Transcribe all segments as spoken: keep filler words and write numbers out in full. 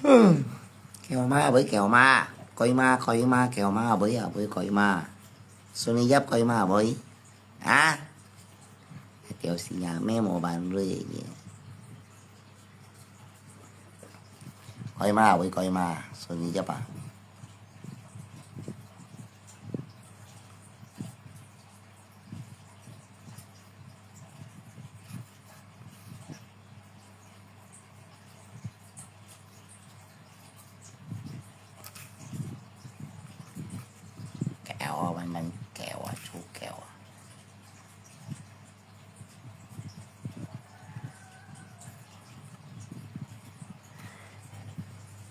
狗嫲會，狗嫲，該嫲，該嫲，狗嫲會，會，該嫲。孫女葉該嫲會。啊？吊死啊，咩無辦法呢。該嫲會，該嫲，孫女葉啊。 狗啊，慢慢狗啊，出狗啊。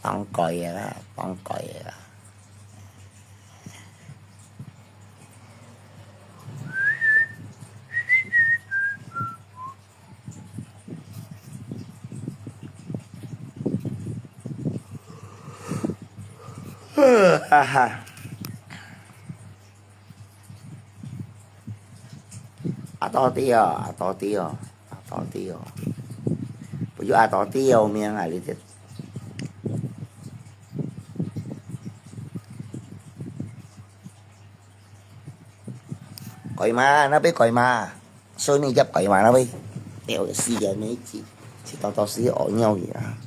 放過佢啦，放過佢啦。哈哈。 阿多啲哦，阿多啲哦，阿多啲哦。不就阿多啲哦，名啊，你這。該嫲，該嫲，孫女葉該嫲該。哎喲，死人呢，一，一到到死哦，尿去啊。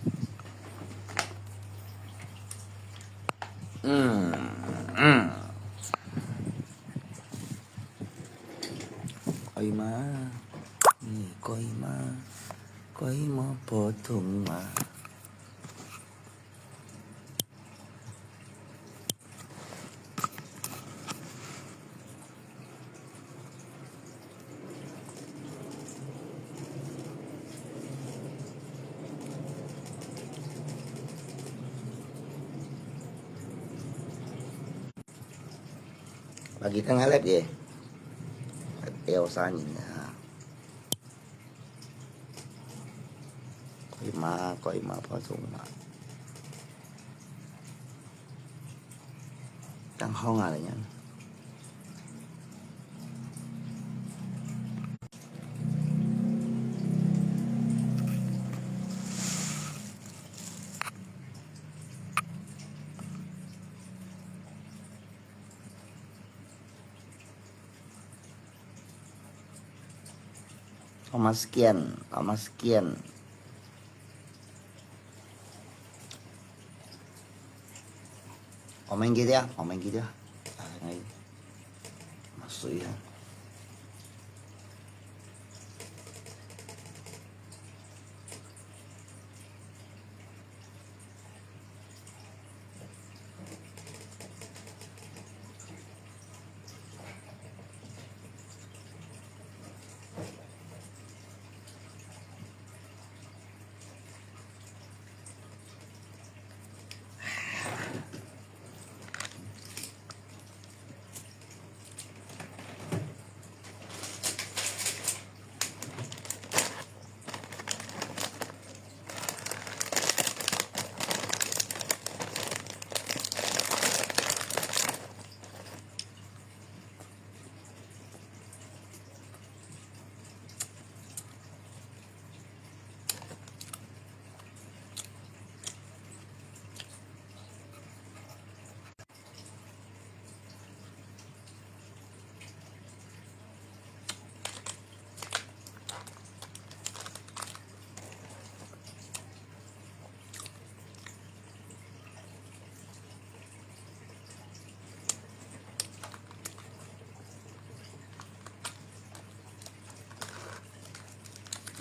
嗯，嗯。 該嫲，你該嫲，該嫲普通話。 Bagi tengah lep ye. Teo sa ni na. Koi ma, koi ma, pa sung ma. Tang hong a le yan. Thomas Kian, Thomas Kian. Komen gitu ya, komen gitu ya. Ah, ngay. Masuk ya.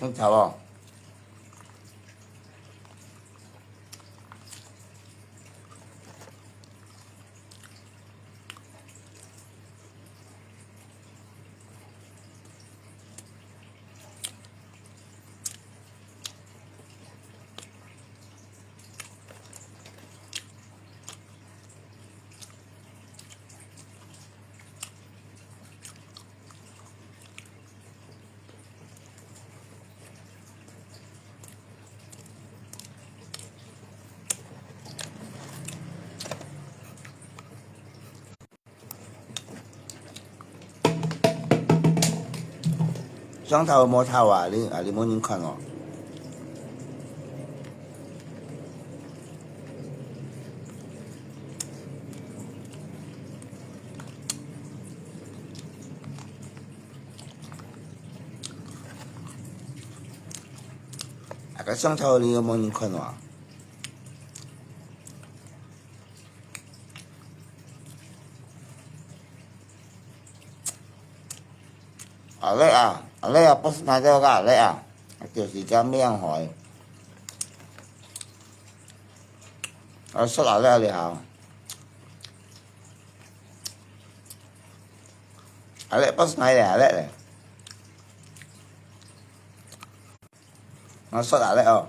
Ăn cháo à? Singtau無頭啊，你啊，你無人看哦。該相冊裡有無人看啊？阿力啊，阿力啊，boss拿掉个阿力啊，就是叫命害。啊，說阿力了哈。阿力，boss拿了，阿力嘞。 我說下來哦。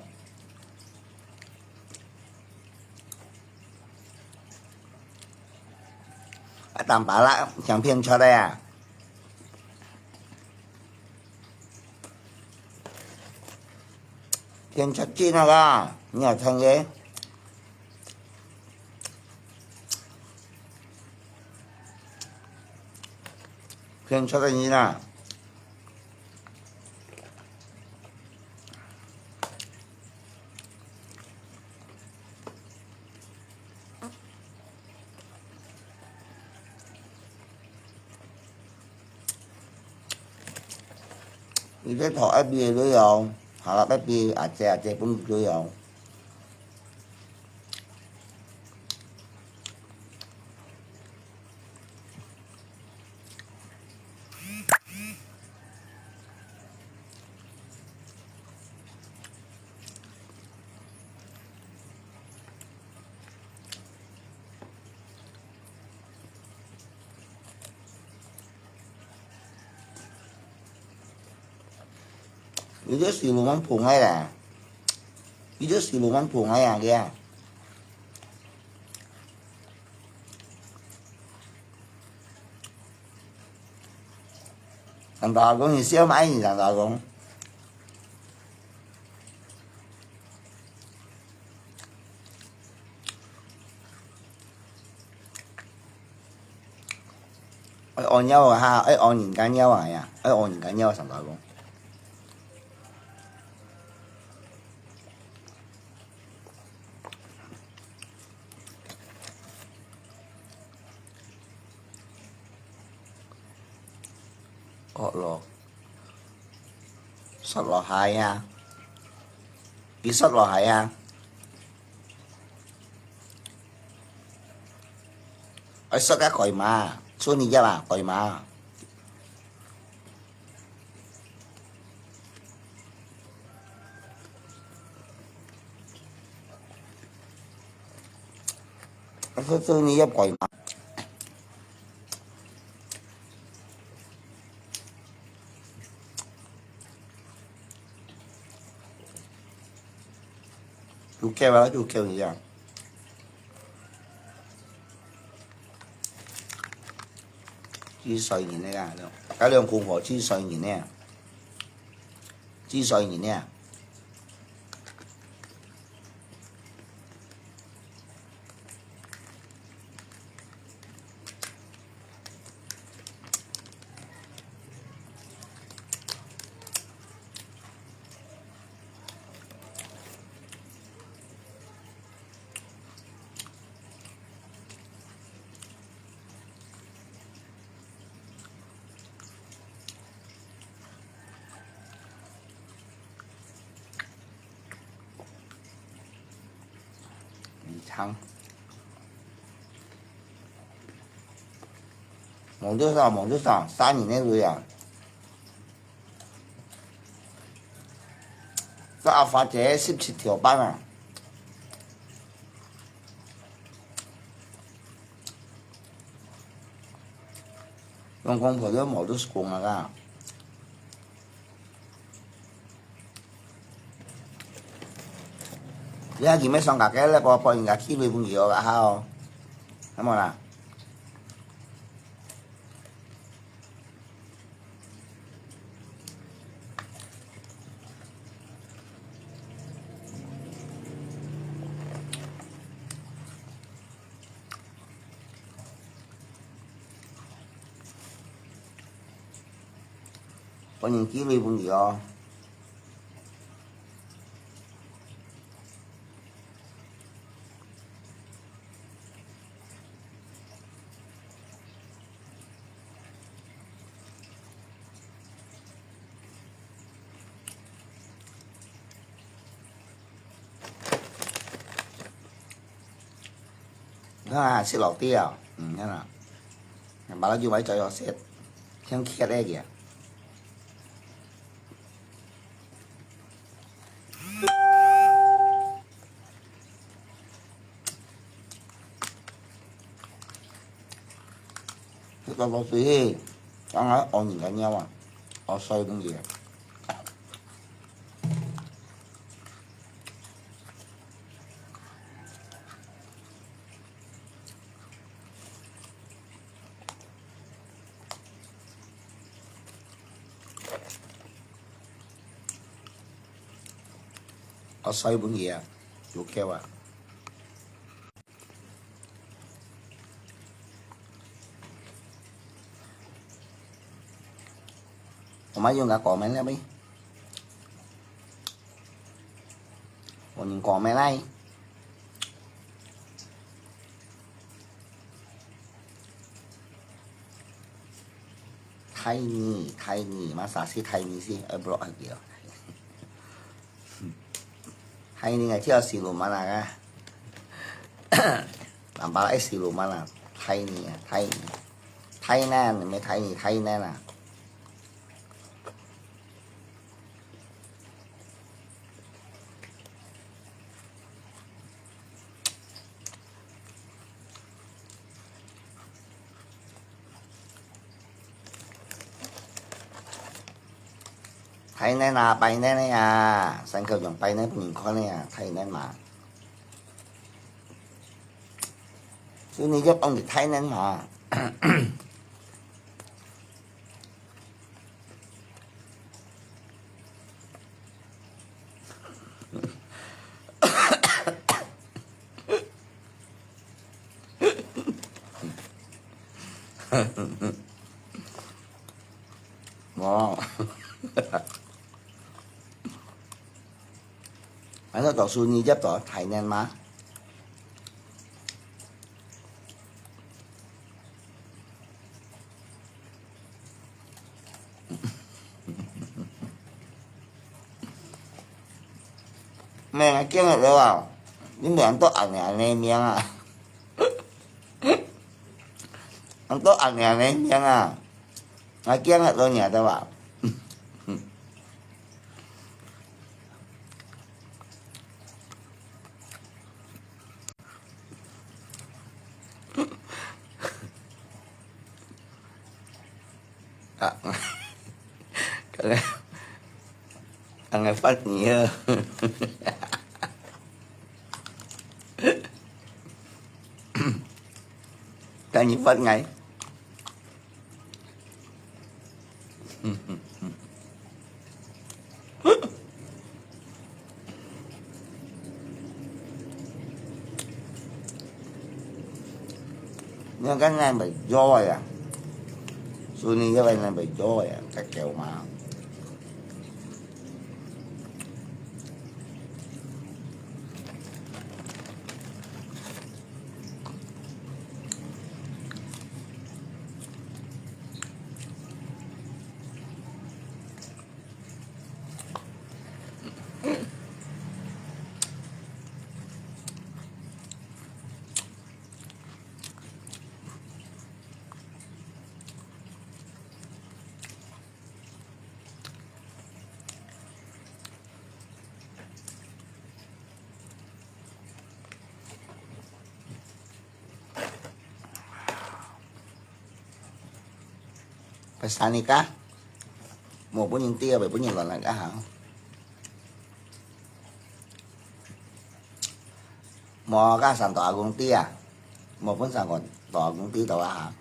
啊，當巴拉，像騙出來啊！騙出去那個，你有聽个？騙出來你啦！ 你這頭愛比个內容，好了，愛比阿姐阿姐分內容。 你這水龍門碰个啦，你這水龍門碰个啊，佢啊。 長大公，你笑麼个？你長大公。愛屙尿啊哈，愛屙人家尿啊呀，愛屙人家尿，長大公。 哦咯，摔落下呀，佢摔落下呀。愛摔个鬼嘛，出你家啦，鬼嘛。 啊，這，這你也改嘛？就叫啊，就叫一下。幾歲人个啊？該兩公婆幾歲人个啊？ 幾歲人呢？你唱。望到啥？望到啥？三年个位啊！這阿發姐十七條班啊！ 用公婆就無得講啊啦。你還今日上架个咧，播，播人家去微博有啊哈哦，係無啦？ 分人寄鐳分佢哦。啊，食落地啊，嗯，看啊，把它就崴糟糟食，像蠍仔个。食到落水，刚刚屙人个尿啊，屙水东西。 我塞分佢啊，有口啊。我们用个果门那边，我们果门来。 Thai ni, Thai ni, masa si Thai ni si, eh, bro, ah, gitu. Thai ni ngai thiau siluman ah ka. Nampak eh siluman ah. Thai ni ah, Thai ni. Thailand, 毋係Thai ni, Thailand ah. Thailand啊，拜年个啊，山口洋拜年分人看个啊，Thailand嘛。所以你就講你Thailand嘛。 哦。Ano to, sunyi jap to, Thailand ma. 咩啊，驚个了啊！你名都恁樣恁樣名啊？恁都恁樣恁樣名啊？我驚个了你啊，對吧？ 啊，剛才，剛才發你啊。等你發𠊎。 你看剛才沒做呀，所以你這個人沒做呀，太久嘛。 Pesan ni ka, mo pun yung tiya, pun yung lalag ah. Mo ka san to akong tiya, mo pun san ko to akong tiya to ah.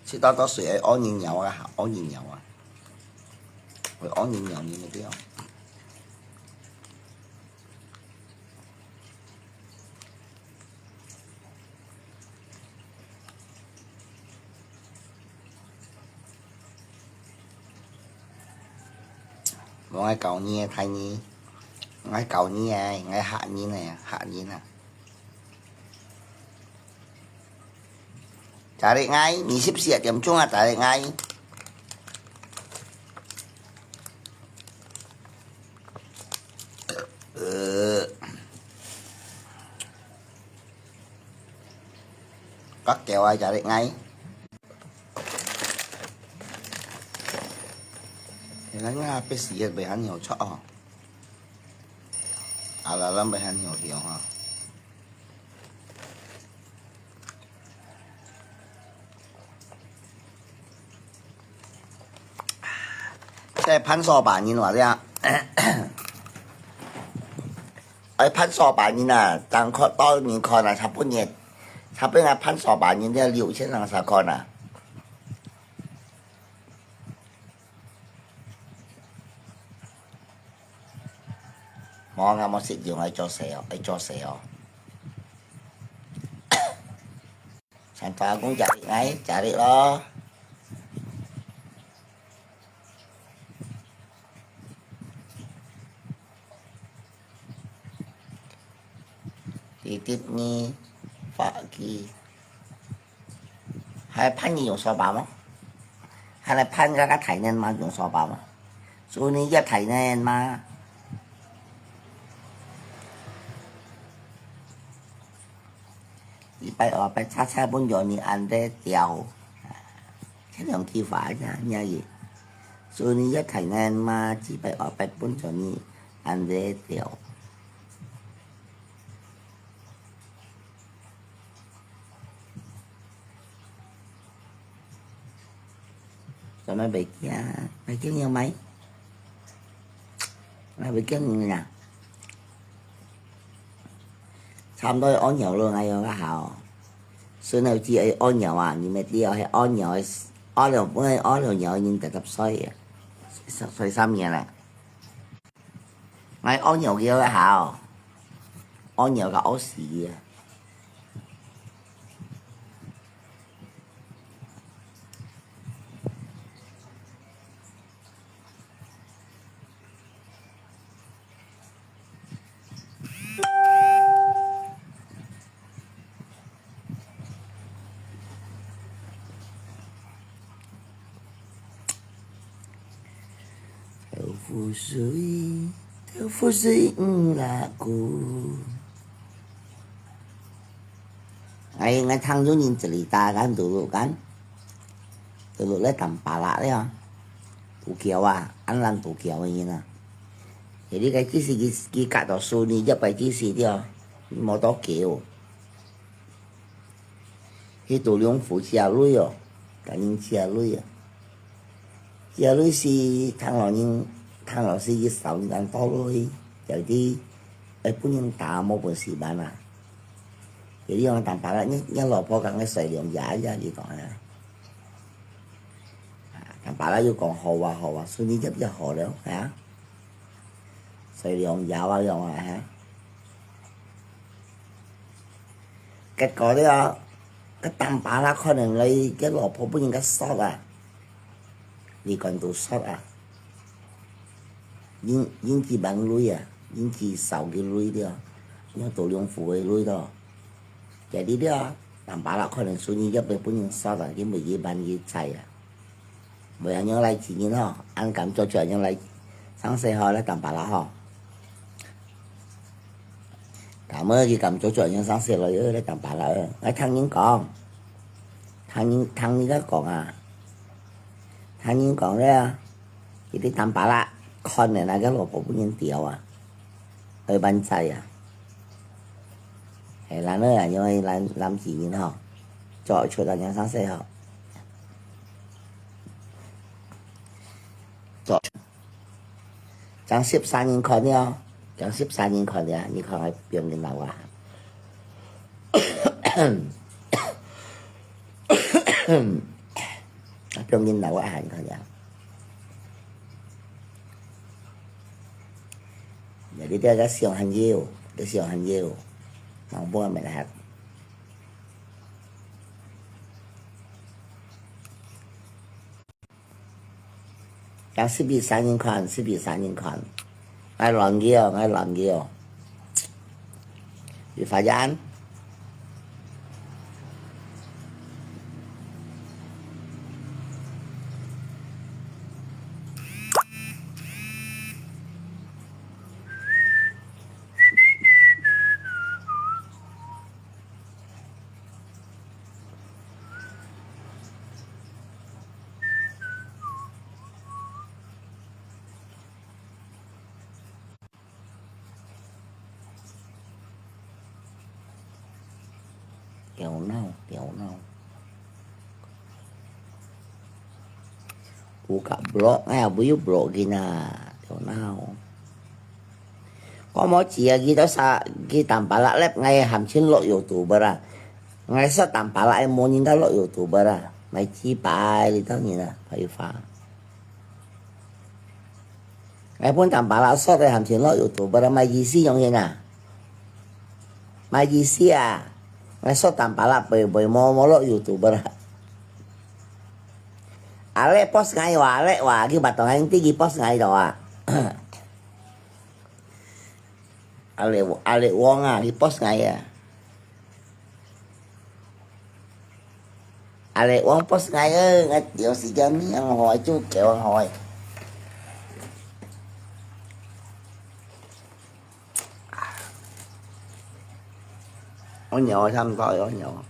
食到多水會屙尿尿啊，屙尿尿啊，會屙尿尿呢，對哦。 無愛教你个Thai語，愛教你个，愛客語个，客語啊。Cari ngai，二十四點鐘啊，cari ngai。呃，各條啊，cari ngai。你看，你看，別時也袂很有錯哦。啊，啦，咱袂很有用啊。 這番薯粄人話了，哎，番薯粄人啊，當看到人看啊，差不多，差不多啊，番薯粄人這六千零三看啊。無啊，無食用，愛做事哦，愛做事哦。 Santo Agung cari ngai, cari lo. Titip ni Faki. Hai pan ni 用掃把嗎？還來 pan 該个台南嗎？用掃把嗎？所以你也台南嗎？ 一擺二擺，差差分著你安得掉。這兩句話呀，你也，所以你也太難嘛，一擺二擺分著你安得掉。做麼袂驚？袂驚要買？那袂驚你啦。 差毋多愛屙尿咯，哎喲，較好。孫仔只愛屙尿啊，你毋知哦，係屙尿个，屙尿本來屙尿个人直直睡啊，睡三年啦。愛屙尿个較好，屙尿个屙屎啊。 豆腐水，豆腐水毋拉苦。 哎，𠊎聽有人這裡打kan，dulu kan，dulu來Tampalak了，渡橋啊，恁難渡橋个人啊。Jadi該只是佢，佢隔到Sungai Jaya个只是了，無到橋。去到龍福借鐳哦，甲人借鐳啊。 這類是聽老人，聽老師佢少年間多類，有啲愛分人打，無本事辦啊。有啲用Tampalak，你，你老婆講个水龍牙呀，你講啊。Tampalak又講好啊，好啊，所以你就比較好了，啊。水龍牙啊，用啊，哈。結果了，个Tampalak可能你个老婆分人家殺啊。 你講到殺啊，人，人佢萬鐳啊，人佢少个鐳了，用到兩副个鐳咯。Jadi了，Tampalak可能Sungai Jaya分人殺啊，因為佢萬佢在啊。毋會恁樣來自然哦，恁敢做出恁樣來，生死吼，來Tampalak吼。 Kamu佢敢做做樣生死咯，又來Tampalak，𠊎聽人講，聽人，聽人家講啊，聽人講咧，佢在Tampalak看咧，該个老婆分人吊啊，愛辦齋啊。係，咱个啊，因為咱南極人吼，做出來樣生死吼，做。 正十三人看了，正十三人看了，你看還放人老啊？還放人老啊，你看了。你這个想很有，這想很有，忙不完没来。 正十一三人看，十一三人看。𠊎亂叫，𠊎亂叫。你發現？ Tiểu闹，tiểu闹。Buka blog，哎呀，不要blog gina，tiểu闹。我無知啊，佢到啥，佢Tampalak live，𠊎含情落YouTube啦。𠊎說Tampalak，無人家落YouTube啦，賣雞排，你當然啦，白話。 𠊎分Tampalak說个含情落YouTube，不然麼意思用心啊？麼意思啊？𠊎說Tampalak，背背無無落YouTube啦。阿力post𠊎哇，阿力哇，佢把當然知佢post𠊎到啊。阿力阿力王啊，佢post𠊎啊。 阿力王post𠊎，𠊎有時間面好，就叫好。我尿差不多要尿。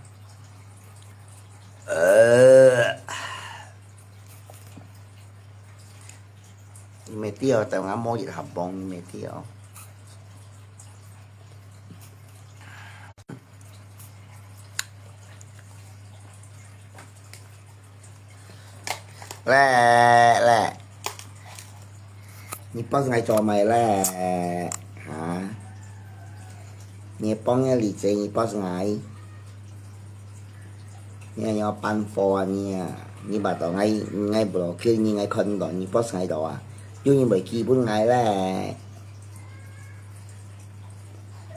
呃，你没掉，等下摸一下崩，你没掉。 咧咧，你幫𠊎做麼个咧？哈？你幫个禮節，你幫𠊎，你還要辦貨啊你啊？你把到𠊎，𠊎block你，𠊎看到你幫𠊎做啊？有人會寄分𠊎咧？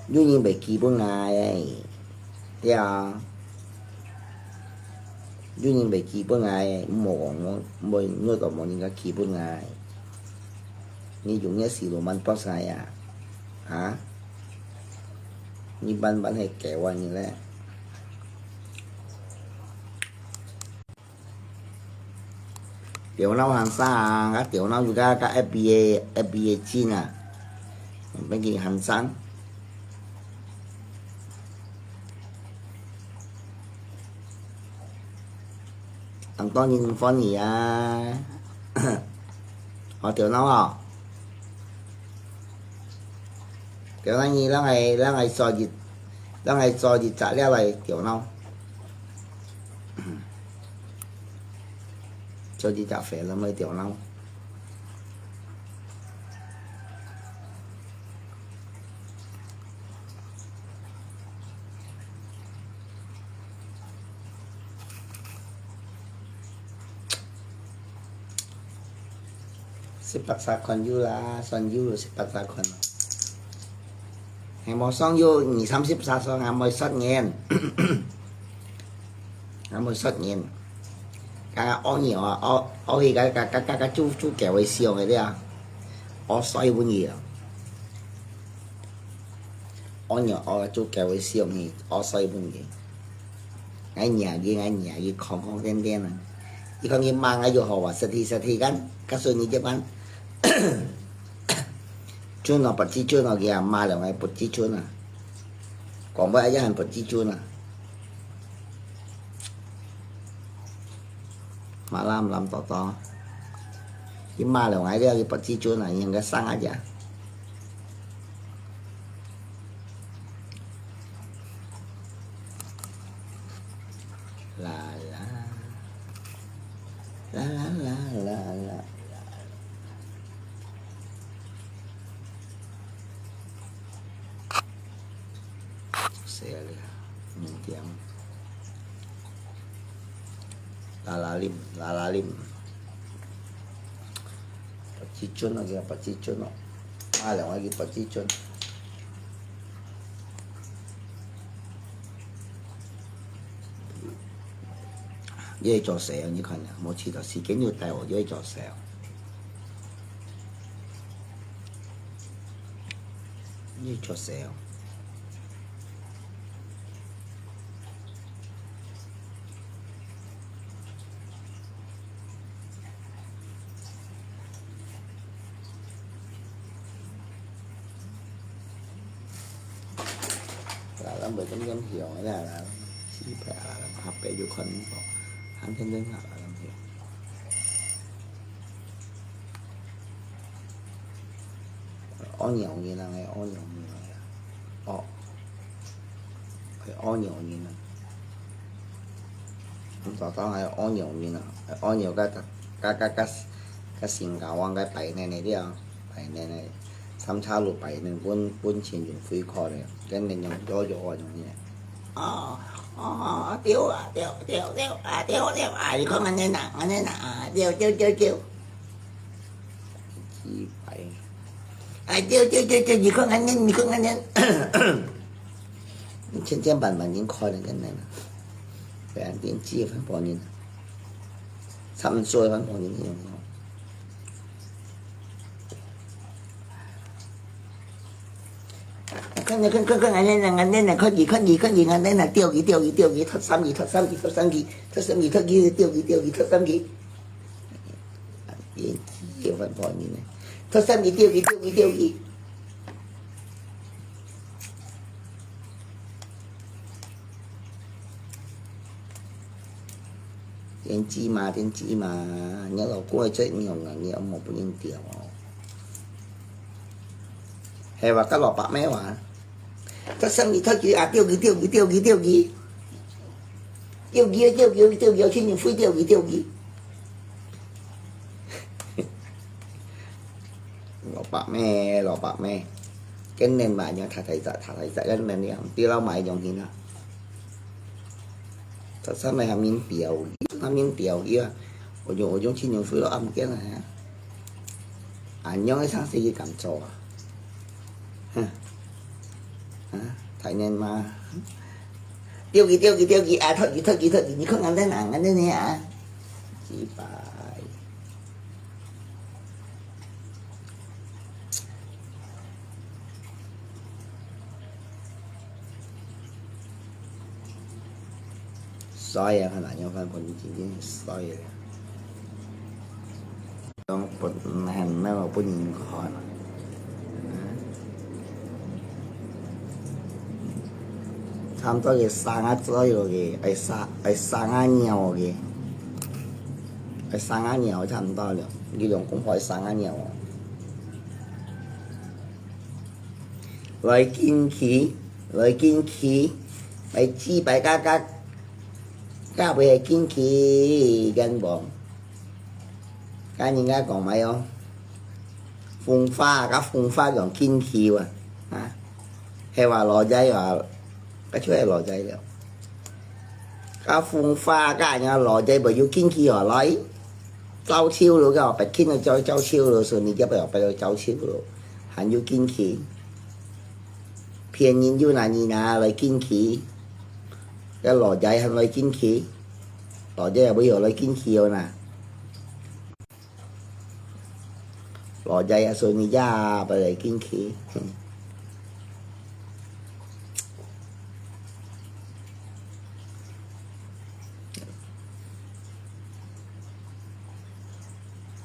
有人會寄分𠊎，對啊。有人會寄分𠊎，毋好講我，我，我都無人家寄分𠊎。你用个時羅曼博士啊？啊？你慢慢係教啊你咧。 電腦行山啊，電腦又加加FB个FB个錢啊，變去行山。當多人歡喜啊！哦，電腦哦，電腦你讓佢讓佢做一讓佢做一隻了來電腦。 做一隻film个電腦。十八隻看有啦，算有十八隻看咯。係無算有二三十隻算，還無算人。 啊，無說人，剛剛屙尿啊，屙，屙去該，該，該，該，該豬，豬狗个屎用个了，屙屎分佢啊。屙尿屙豬狗个屎用去，屙屎分佢。𠊎惹佢，𠊎惹佢，狂狂癲癲啊！佢講佢罵𠊎就好啊，實體，實體，kan，告訴你這般。 Chun哦，不知chun哦，佢也罵了𠊎不知chun啊。講話也很不知chun啊。Malam，Malam多多。佢罵了𠊎了，佢不知chun啊，應該生啊呀。啦啦，啦啦啦啦啦。 死啊你啊，五點。啦啦啉，啦啦啉。不知chun啊，佢不知chun哦。啊，另外佢不知chun。 又會做事哦，你看啊，無試著時間又帶我，又會做事哦。又會做事哦。啦，咱袂點點香个啦，啦，雞排啊，啦，阿伯就看到，寒天天啊，啦，咱香。屙尿个人个屙尿个人个，哦，係屙尿个人啊。早上還有屙尿呢，屙尿个个个个个新加坡个白奶奶了，白奶奶，三叉路白奶奶分分錢用水果了，跟人用多少啊用呢？哦哦，對啊，對對對啊，對對啊，你看恁樣啊，恁樣啊，對對對對。幾百。哎，對對對對，你看恁樣，你看恁樣。千千萬萬人看了个呢，不然点几万人，差不多一万人用。看看看看看，恁樣恁樣，看佢看佢看佢，恁樣啊，釣魚釣魚釣魚，托三魚托三魚托三魚，托三魚托魚，釣魚釣魚托三魚。 連幾萬人呢，托三魚釣魚釣魚釣魚。電子嘛，電子嘛，你老公會做樣啊，你莫分人釣哦。係話，甲老伯姆話，托三魚托魚啊，釣魚釣魚釣魚釣魚，釣魚釣魚釣魚，去年飛釣魚釣魚。 老伯姆，老伯姆，今年嘛，你太太在，太太在，今年你毋知老買用去哪？他上面還面表，還面表啊！我用我用去年飞了，啊，毋见了呀！啊，你用上世纪敢做啊？哼，啊，太年嘛！钓鱼，钓鱼，钓鱼啊！托鱼，托鱼，托鱼！你看俺在哪？俺在哪啊？几百。 衰啊，看哪样，看本身真正衰啊。讲本，很那个不能看啊。差不多个三个左右个，爱三，爱三个秒个，爱三个秒差不多了，你用功夫爱三个秒哦。 来进去，来进去，来祭拜甲甲甲袂进去，敢无？甲人家讲咩哦？风化甲风化用进去哇，啊，係话老仔啊，甲就系老仔了。甲风化甲人家老仔袂有进去哦，来，招手咯，甲白天个招招手咯，所以你甲白白招手咯。 還有进去，骗人有哪尼哪来进去，个老仔還来进去，老仔也没有来进去哦呐。老仔也说你呀，不来进去。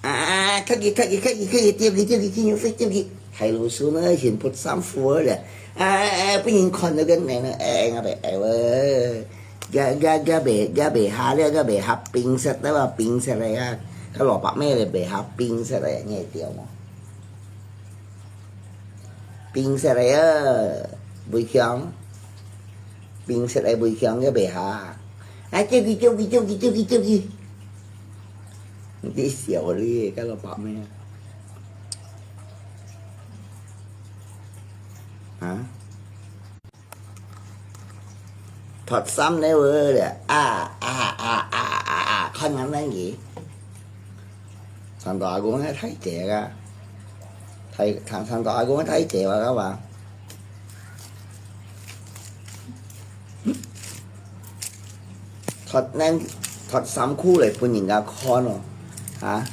啊，客气，客气，客气，客气，对不起，对不起，对不起，对不起。海螺叔呢，先不丈夫了。啊，啊，啊，不能看那个男的，哎，我不爱了。个，个，个袂，个袂下了，个袂下冰色的吧，冰色的呀。个老伯姆的袂下冰色的，你会掉吗？ 冰色个啊，围墙，冰色个围墙个袂下。啊，借佢，借佢，借佢，借佢，借佢。你笑你，个老伯姆。啊？ 脱衫了咧，啊啊啊啊啊啊，看人个。山東阿公个太姐啊，太，山，山東阿公个太姐啊，干嘛？脱恁，脱衫裤来分人家看哦，啊？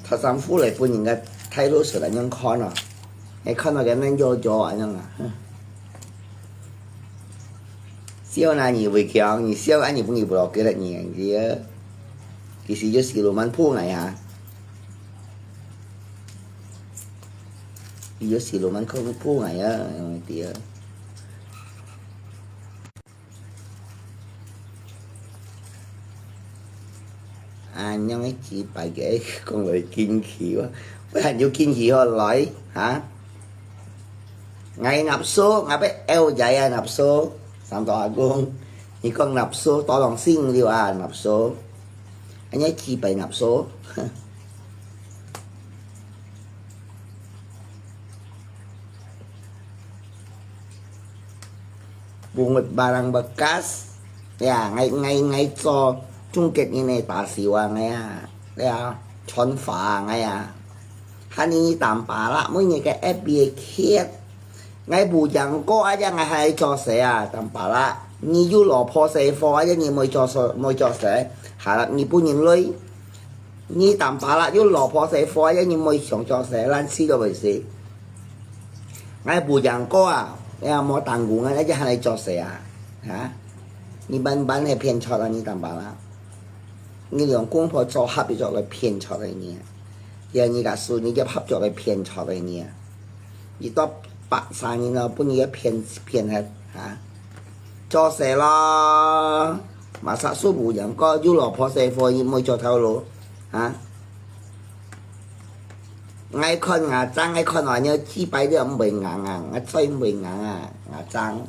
脱衫裤来分人家太老实个人看哦，还看到个恁幼幼啊，恁啊，哼。 笑哪你会讲，你笑安尼分你不落个了你，你啊。其实有时罗曼铺来啊。有时罗曼铺铺来啊，对啊。 啊，恁个几百个讲来进去哇，我还有进去好来，哈？𠊎納數，𠊎要L仔啊納數，三大公，你講納稅，多浪性了啊，納稅，恁樣幾百納稅。Pungut barang bekas, ya, ngai, ngai, ngai cho Trung Quốc人个打手啊，ngai啊，呀，傳法啊，ngai啊。喊你Tampalak，每日个F B个貼，ngai無贏過啊，ya，ngai還做事啊，Tampalak。你有老婆細伙啊，ya，你毋會做事，毋會做事，還你本人累。你Tampalak有老婆細伙啊，ya，你毋會想做事，懶尸都毋會死。 𠊎無贏過啊，哎呀，無當過，𠊎一直還來做事啊，哈？你慢慢个騙出啊，你Tampalak。你兩公婆做合作來騙出个呢，也你个孫你就合作來騙出个呢。你到八三年了，分你个騙騙忒啊！做事咯，masa係無贏過，有老婆細伙，你毋會做頭路，哈？ 𠊎看𠊎正，𠊎看𠊎娘幾擺了毋會硬啊，𠊎嘴毋會硬啊，𠊎正。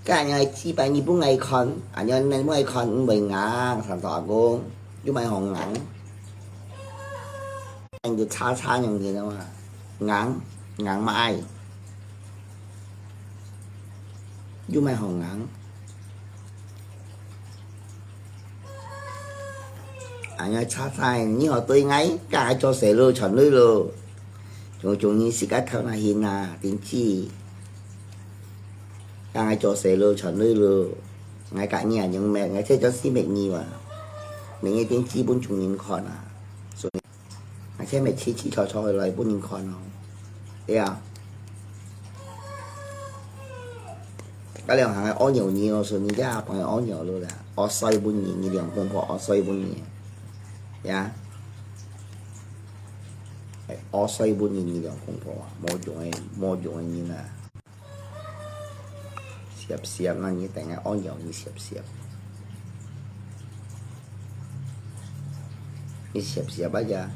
該恁樣幾擺你分𠊎看，恁樣你分𠊎看毋會硬，三叔阿公，又莫好硬。你就叉叉樣个嘛，硬，硬嘛愛。 又莫好硬。哎呀，叉叉，你好對𠊎，該𠊎做事咯，全累咯。種種人自家頭那hin啊，定知。該𠊎做事咯，全累咯。𠊎甲你啊，用咩？𠊎這做事咩你哇？每日定基本種人看啊。所以 𠊎這乜清清楚楚个來分人看哦。對啊。該兩行个屙尿尿，所以人家幫人屙尿了啦。屙屎分人，你兩公婆屙屎分人。呀。屙屎分人，你兩公婆啊，無用个，無用个人啊。 攝攝，那你等下屙尿你攝攝。你攝攝啊呀。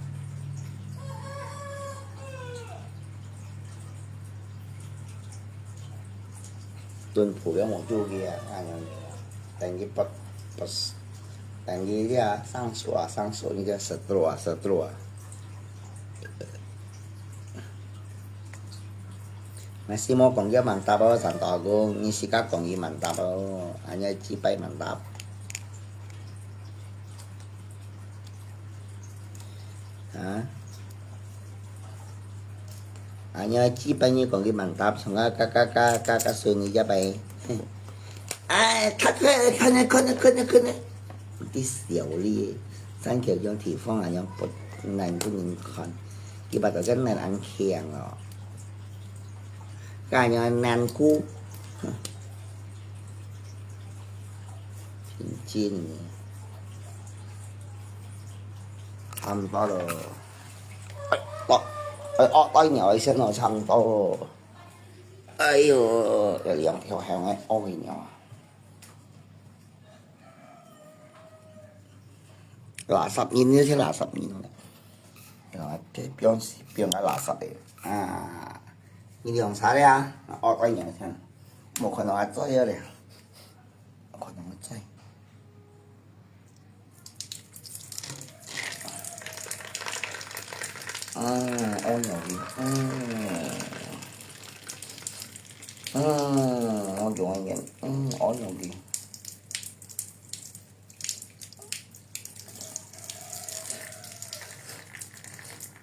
蹲步了無注意啊，哎呀，等你不，不是，等你呀，上手啊，上手，你个舌头啊，舌头啊。 Masih mau講佢mantap哦，三叔公，你自家講佢mantap哦，恁樣幾擺mantap。啊？恁樣幾擺你講佢mantap，從啊，嘎嘎嘎嘎嘎，隨你一擺。哎，看，看，看，看，看，看，看。你笑哩，三腳用地方啊，用不，難不能看。 佢把到个人恁強哦。該樣難過。真正个。差毋多咯。哎，哦，哎，哦，哎，尿一聲咯，差毋多咯。哎喲，有兩條血个屙尿啊！ 垃圾人，這係垃圾人。啊，這放，放个垃圾个。啊，你兩儕了啊？哦，哎呀，無看到𠊎嘴了咧。無看到𠊎嘴。嗯，屙尿个，嗯。嗯，我用个，嗯，屙尿个。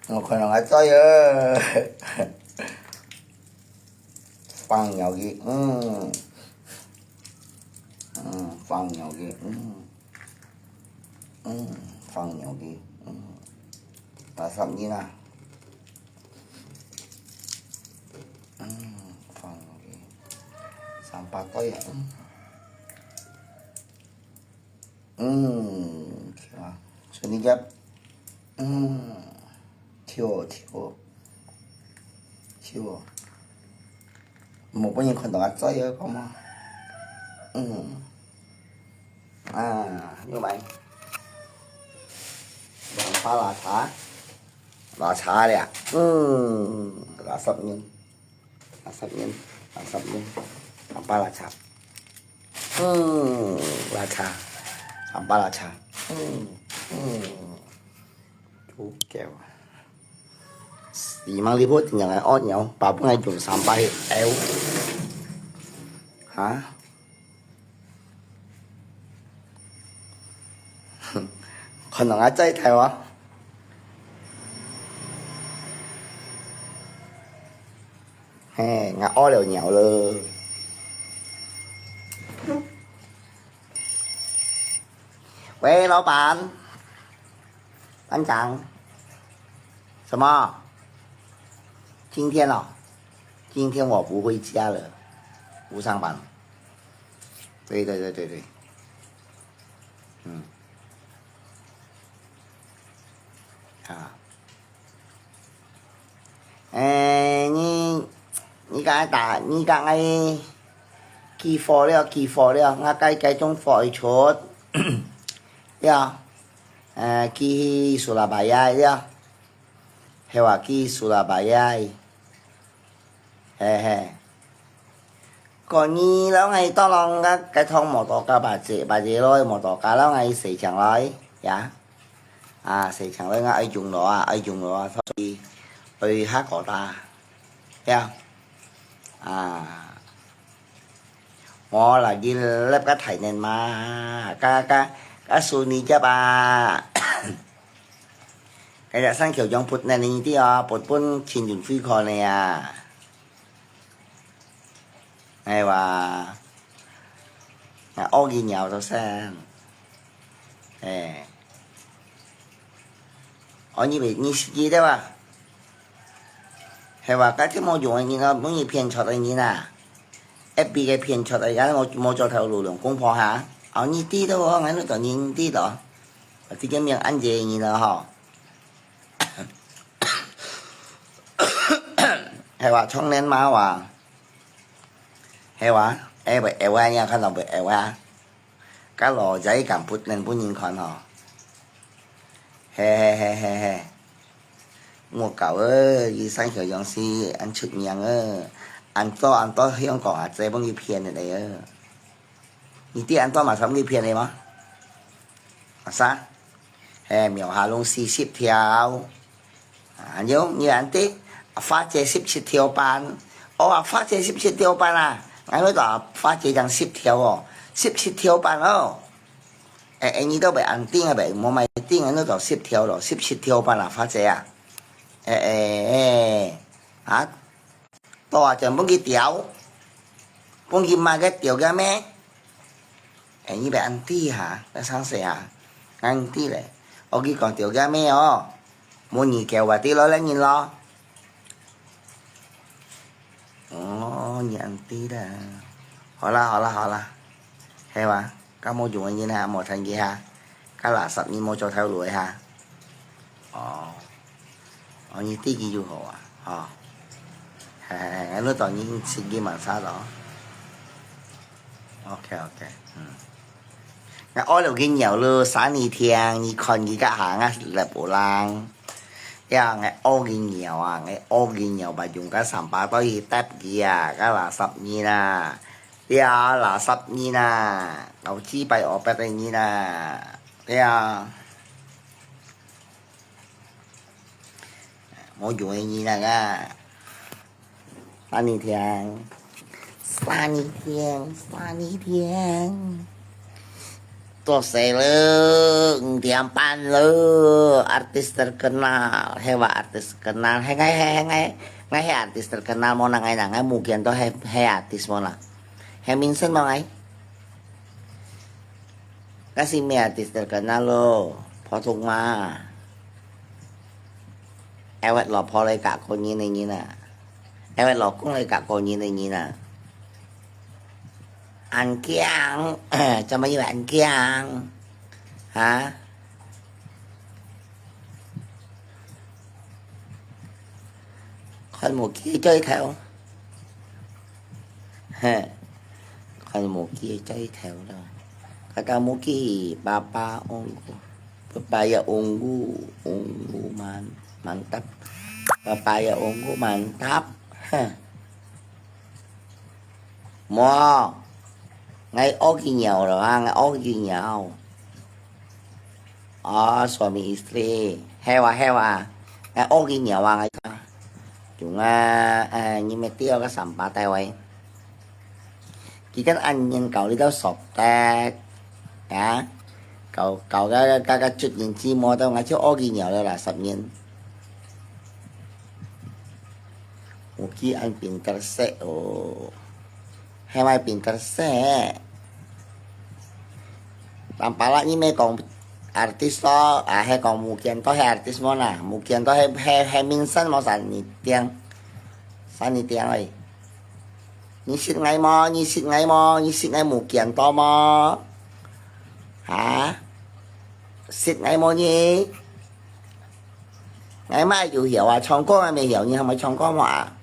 我看到𠊎嘴啊！放尿个，嗯。嗯，放尿个，嗯。嗯，放尿个，嗯。垃圾人啊。嗯，放尿个。三八堆啊，嗯。 嗯，對啊，所以你个，嗯，對哦，對哦，對哦，無分人看到𠊎嘴啊，講嘛。嗯，啊，又來，兩把拉茶，拉茶了，嗯，拉十年，拉十年，拉十年，兩把拉茶。嗯，拉茶，三八拉茶。嗯，嗯，足夠啊。你忙你不怎樣來屙尿，把本來用三八去屙。哈？看人家在台灣。嘿，𠊎屙了尿了。喂，老闆，班長，什麼？今天哦，今天我不回家了，不上班。对对对对对，嗯，啊。 誒，你，你講打，你講愛寄貨了，寄貨了，𠊎該該種貨愛出，了，誒，寄去Surabaya了，係話寄Surabaya，嘿嘿。 過年摎𠊎當郎个，該趟摩托車，把姐，把姐來摩托車摎𠊎洗淨來，呀。啊，洗淨來，𠊎愛用了啊，愛用了啊，所以愛下個打，呀。啊，無啦，佢粒个大人嘛，个，个，个孫女接啊。該隻生口樣，不能你知啊，不分親人會看的呀。 哎哇，啊，屙佢尿都生。哎。哦，你袂，你識佢對吧？係哇，該天無用个人哦，分你騙出个人啊。F B个騙出个，也無，無做頭路，兩公婆哈。哦，你知道哦，𠊎都當然知道。啊，這個命恁濟人了吼。 係哇，窗簾嘛哇。係哇，會會會啊，你看到會會啊。該老仔敢不能分人看吼。嘿嘿嘿嘿嘿。我搞呃，佢生小樣是恁出名呃，恁多恁多香港啊，這幫佢騙的咧呃。你知恁多嘛，啥幫佢騙的嗎？啊啥？ 嘿，廟下弄四十條。啊，有，你安得，花姐十七條半。哦，啊，花姐十七條半啊，俺那个花姐講十條哦，十七條半哦。哎，哎，你都袂安定啊，袂，無買定啊，那个十條咯，十七條半啊，花姐啊。哎，哎，哎，啊， 到啊，全部去調，分佢買个調个咩？哎，你別恁知哈，別生事哈，恁知咧。我去講調个咩哦，無你叫我知咯，恁人咯。哦，你恁知啦。好啦，好啦，好啦，係哇。 該無用个人哈，無趁佢哈，該垃圾人無做頭路个哈。哦，哦，你知佢就好啊，吼。嘿，嘿，嘿，你當然識佢蠻差咯。OK，OK，嗯。𠊎屙了佢尿了，三日天，你看佢个下，𠊎leppo lang。呀，𠊎屙佢尿啊，𠊎屙佢尿，把用該三把刀去搭佢啊，該垃圾人啊。 呀，垃圾人啊，老雞拜我拜个人啊，呀，無用个人啊，啊。三日天，三日天，三日天。 做事了，五點半了，artis terkenal，係話artis terkenal，係𠊎，係，係𠊎，𠊎係artis terkenal，無人愛人，𠊎目前都係，係artis無啦，係明星無𠊎，𠊎係咩artis terkenal咯，普通嘛，awet老婆來嫁個人个人啊，awet老公來嫁個人个人啊。 恁驚，做麼个恁驚？哈？看無佢个嘴頭，嘿，看無佢个嘴頭咯。Kada無佢，papa unggu，pepaya unggu，unggu man-，mantap，pepaya unggu mantap，嘿。 無，𠊎 ，𠊎屙佢尿了啊，𠊎屙佢尿。哦，suami istri，係啊，係啊，𠊎屙佢尿啊，𠊎。Cuma，呃，你mesti ada sampah tawai. Kita anyin kau lidah soptek, ya. Kau, kau ka, ka, ka cut nin cimo tau ngah cio ogi ngiau le la sap nin. Uki an pintar se o. Hemai pintar se. Tampala ni me kong artis to, ah, he kong mukian to he artis mo na. Mukian to he, he, he minsan mo san ni tiang. San ni tiang ơi. 你識𠊎無？你識𠊎無？你識𠊎無見到無？哈？識𠊎無你？𠊎嘛有曉啊，唱歌𠊎乜曉，你係無唱歌無啊？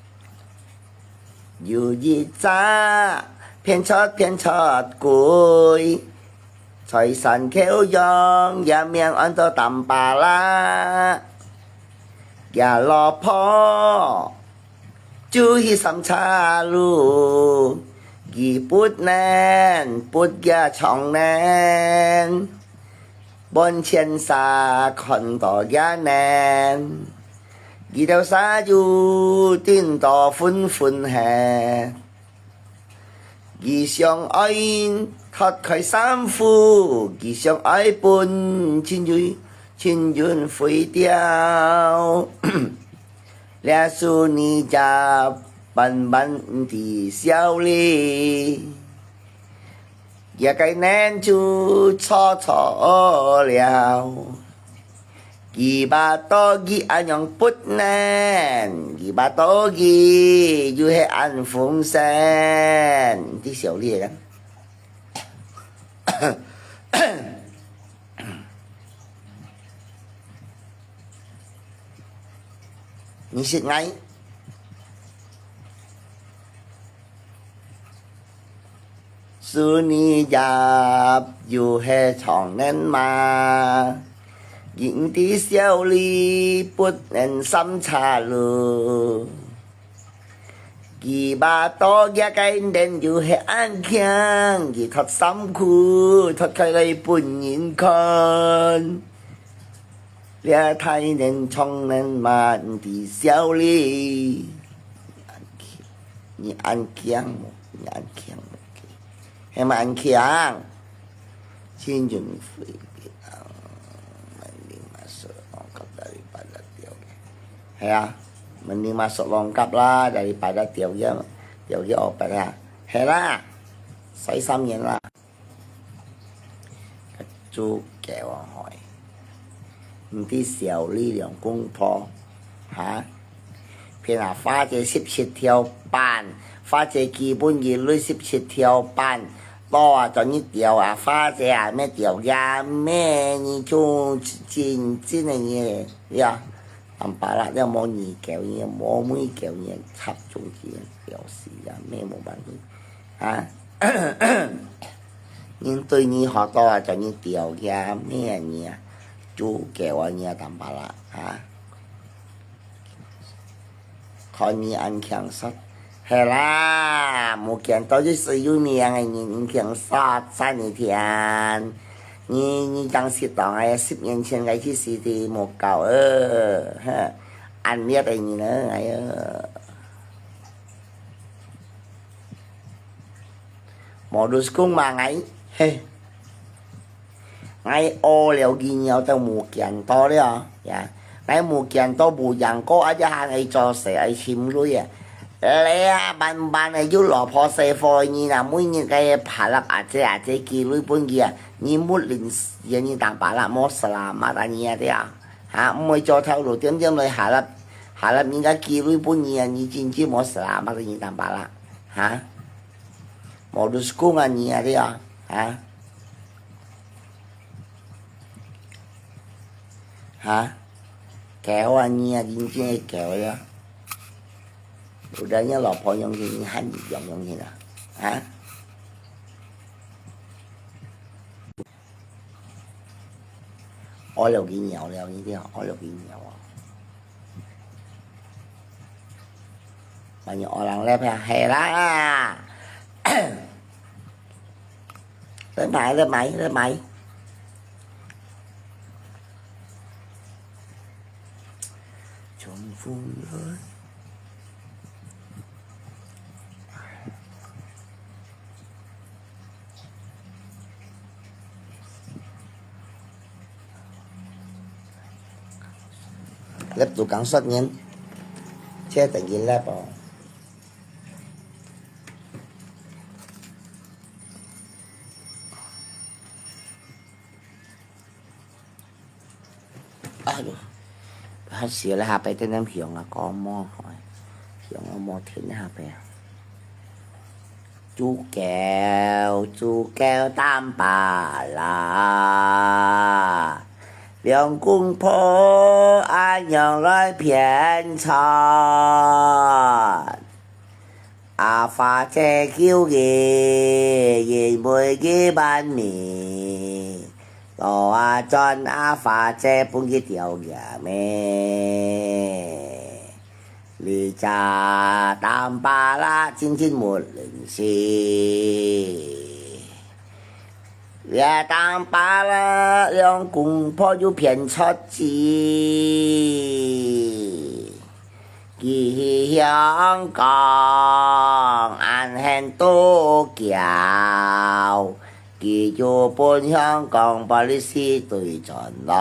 有一隻偏出偏出鬼，在山口洋，也名安到Tampala。也老婆 就去三岔路，佢不能，不也長能，半千儕看到也能，佢兜儕就頂到昏昏黑。 佢想愛脫開衫褲，佢想愛分親人，親人飛掉。這時你也萬萬毋知曉哩，這个人就錯錯了。 佢巴多佢恁樣不能，佢巴多佢又係恁風神，知曉哩个。你識𠊎？ 所以也有係長年嘛，佢毋知曉哩不能三岔路。佢巴多這个人又係恁強，佢脫衫褲，脫開來分人看。 這大人長年嘛毋知曉哩。你恁強無？你恁強無？係嘛恁強？親像飛機啊，門鈴嘛鎖攏甲，dari pada吊个。係啊，門鈴嘛鎖攏甲啦，dari pada吊个，吊个烏白啊。係啦，使三年啦。 豬狗啊，吼，毋知曉哩兩公婆，哈？騙啊，花姐十七條半，花姐基本一律十七條半，多啊，做你吊啊，花姐啊，乜吊呀，乜你就真真个你呀，Tampala了無二狗呢，無尾狗呢，插中間吊死啊，乜無辦法啊。 人對你好多啊，叫你吊个咩你啊，豬狗啊你啊，Tampala啊。看你恁強說，係啦，無見到就係有名个人，你強說，讚你天。你，你當適當个，十年前个去時地無搞呃，哼，恁烈个人呢，哎呀。 Modus kung嘛，𠊎，嘿，𠊎屙了佢尿都無見到了，呀，𠊎無見到無贏過，啊，這下𠊎做事愛尋鐳啊。你啊，慢慢个有老婆細伙个人啊，每日个爬落阿姐阿姐寄鐳分佢啊，你目零時啊，你當巴拉莫selamat啊，你啊，對啊，哈，毋會做頭路，點點來下落，下落人家寄鐳分你啊，你真正莫selamat啊，你當巴拉，哈。 Modus kung啊你啊，你啊，哈？哈？狗啊你啊，真正个狗呀！Udah你老婆用心，你還用用心啊？哈？屙了佢尿了，你聽，屙了佢尿啊！ Banyak orang leh pia hela. 來買，來買，來買。衝鋒來。Lép tu kang sot nyen. Che teng kin lép oh. Aduh, hot xì le下背點點香啊，講無，香啊無停下背啊。豬腳，豬腳擔把啦，兩公婆恁樣來騙菜。 阿花姐救佢，因為佢萬年，到啊轉阿花姐分佢吊唁咩。這隻擔把啦，真真無人性。 這擔把啦，兩公婆又騙出去。佢去香港，恁遠都噭，佢就分香港police追轉來。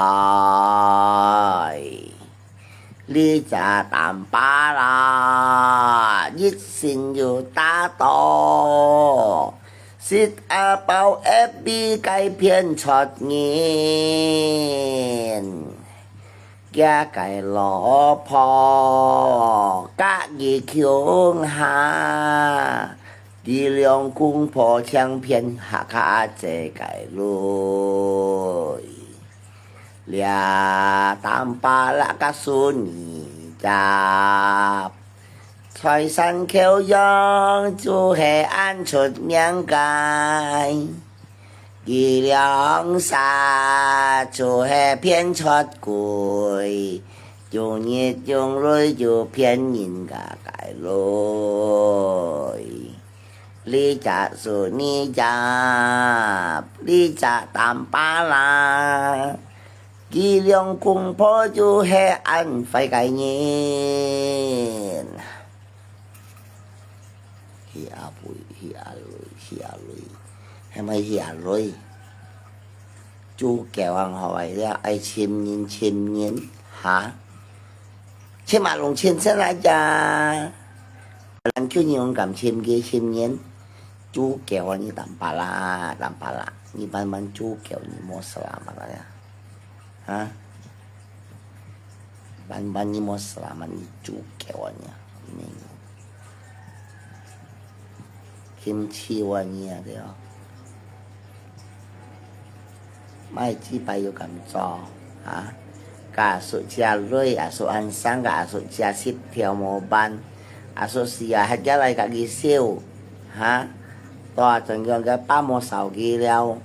這隻擔把啦，一心有打到，食啊飽F B該騙出人。厥个老婆，甲佢共下，佢兩公婆搶騙客家阿姐个鐳。 這擔把啦个孫兒仔，在山口洋就係恁出名个。佢兩儕就係騙出鬼，用日用鐳就騙人家个鐳。 這隻孫兒仔，這隻擔把啦，佢兩公婆就係恁壞个人。去阿妹，去阿妹，去阿妹，係毋係去阿妹？ 豬腳恁好啊，愛尋人尋人，哈？尋啊攏尋出來呀。咱就勇敢尋佢尋人，豬腳啊，你擔把啦，擔把啦，你慢慢豬腳，你莫死啦嘛啦呀，哈？慢慢你莫死啦嘛，你豬腳啊你啊，你。 Kimchi碗呢，對哦。莫幾擺又敢做，啊？甲叔食鐳，阿叔恁生，甲阿叔食十條無半，阿叔死啊，還叫來家己燒，哈？到啊，怎樣个把無燒佢了？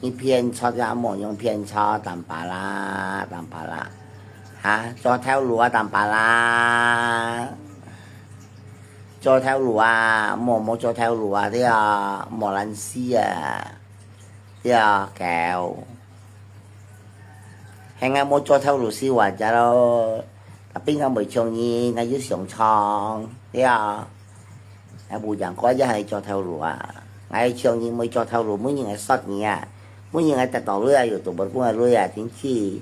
你騙出也無用騙出，擔把啦，擔把啦，哈？做頭路啊，擔把啦。 做頭路啊，無，無做頭路啊，對啊，無懶尸啊，對啊，狗。係𠊎無做頭路死活隻咯，tapi𠊎毋會像你，𠊎有上蒼，對啊。𠊎無樣个也係做頭路啊，𠊎像你毋會做頭路，每日𠊎殺你啊，每日𠊎得到鐳啊，又都無分𠊎鐳啊，真是。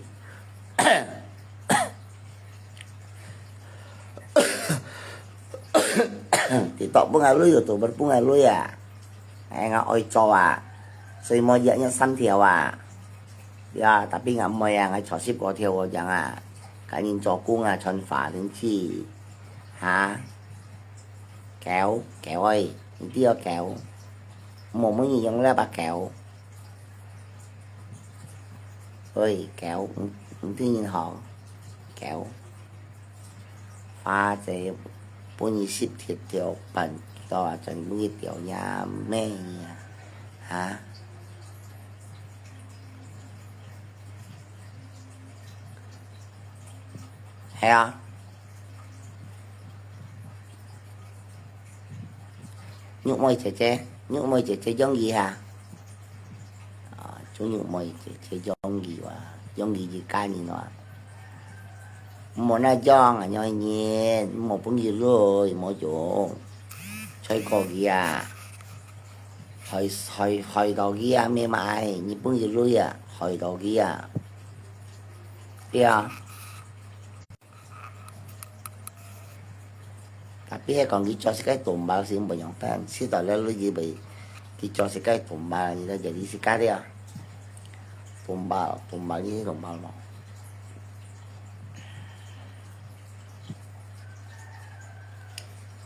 TikTok分𠊎鐳，YouTube分𠊎鐳啊！哎，𠊎愛做啊，所以無一日三條啊。呀，tapi𠊎毋愛啊，𠊎做十過條哦，樣啊，甲人做工啊，賺花零錢，哈？狗，狗哎，你知哦狗？無，無人用了吧狗。 喂，狗，毋，毋對人好，狗。花姐分你十條條半，到啊，全部去掉呀，咩呀？哈？係啊。玉妹姐姐，玉妹姐姐容易哈？小玉妹，這，這養佢啊，養佢一家人啊。毋好那樣啊，樣人，毋好分佢累，毋好用。衰過佢啊，害，害，害到佢啊，咩嘛，你分佢累啊，害到佢啊。對啊。 Tapi係講佢做自家動物先毋樣，但係到了你以為佢做自家動物，你就jadi自家了。動物，動物，你係動物無？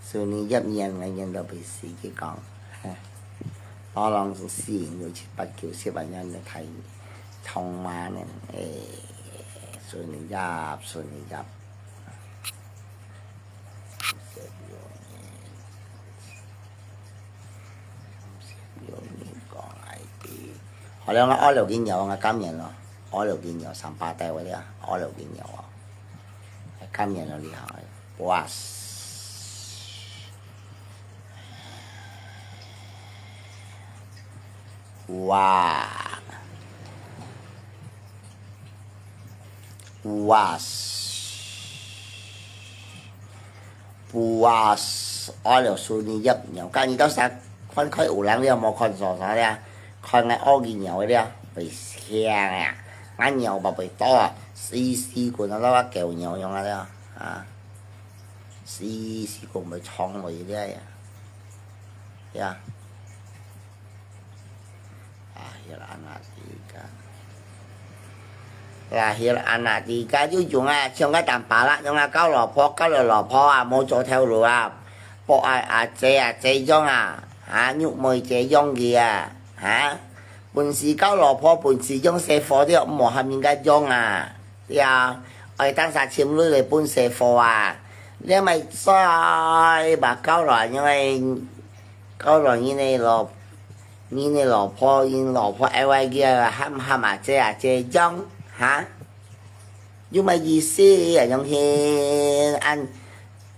所以你一年，𠊎年都被死佢講，嘿，老人是死人有七八九十萬年的太長嘛呢，哎，所以你入，所以你入。 好了，𠊎屙了个尿，𠊎甘願咯。屙了个尿，三八帶位了，屙了个尿哦。甘願了，厲害。哇！哇！ Puas. Puas，屙了順利入尿。今日到時看開有人了，無看傻傻了，看𠊎屙个尿了，會香啊！𠊎尿嘛會多啊，死死滾啊，摎狗尿樣啊了，啊，死死滾會沖落去了呀，呀。 Lahir anak tiga。Lahir anak tiga就用啊，像个Tampalak樣啊，交老婆，交了老婆啊，無做頭路啊，博愛阿姐啊，姐樣啊，哈，玉妹姐樣个啊，哈，本事交老婆，本事樣細貨了，莫喊人家樣啊，對啊，愛當下尋女來分細貨啊，你咪再把交了，因為 交了人个老，人个老婆，人老婆愛愛个，喊喊阿姐阿姐樣，哈？有麼意思啊？樣形，恁，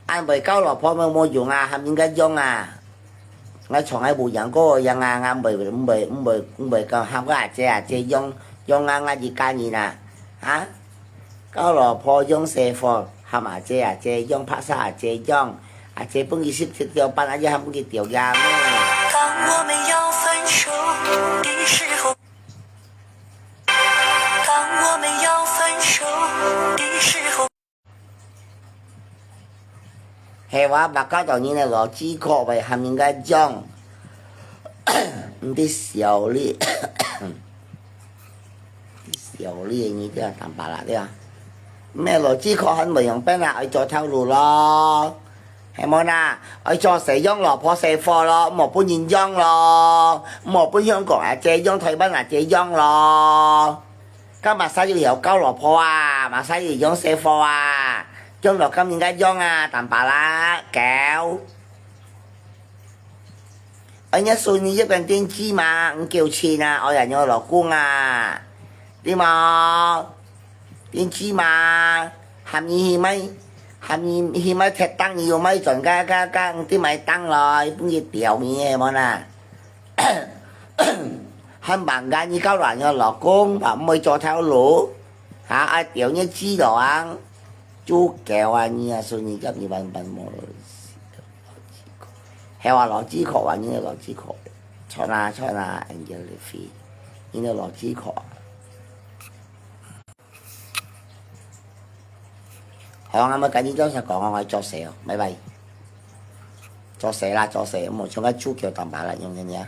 恁會交老婆無，無用啊，喊人家樣啊。𠊎從來無樣過樣啊，𠊎毋會，毋會，毋會，毋會講喊个阿姐阿姐樣，樣啊，𠊎一家人啊，哈？ 交老婆樣細貨，喊阿姐阿姐樣，拍煞阿姐樣，阿姐分佢十七條半，阿姐喊分佢條樣咩？當我們要分手的時候，當我們要分手的時候。 係話，白交到人个老子殼，會喊人家樣，毋知笑你。 笑你，你這樣Tampalak這樣。咩老子確很無用，變啊，愛做頭路咯。係無啦？愛做細樣老婆細貨咯，莫分人樣咯，莫分香港阿姐樣、台灣阿姐樣咯。該麼儕又曉交老婆啊，麼儕又樣細貨啊，樣到跟人家樣啊，Tampalak，狗。 哎呀，所以你這邊電視嘛，你夠錢啊，哎呀，你老公啊，對無？電視嘛，喊你去買，喊你去買鐵釘，你又買轉个，个，个，你買釘來，分佢吊你，係無啦？喊慢个，你交換你老公，嘛毋會做頭路，哈，愛吊你知道啊，做狗啊，你啊，所以你叫你慢慢摸。 係話老子殼啊，你个老子殼，穿啊穿啊，人家个飛，你个老子殼啊。好，𠊎今日做事講，𠊎做事哦，拜拜。做事啦，做事，莫像个豬腳蛋白啦，用个呢。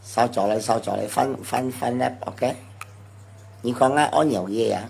燒咗咧，燒咗咧，翻翻翻咧，OK。你講啊，屙尿个啊。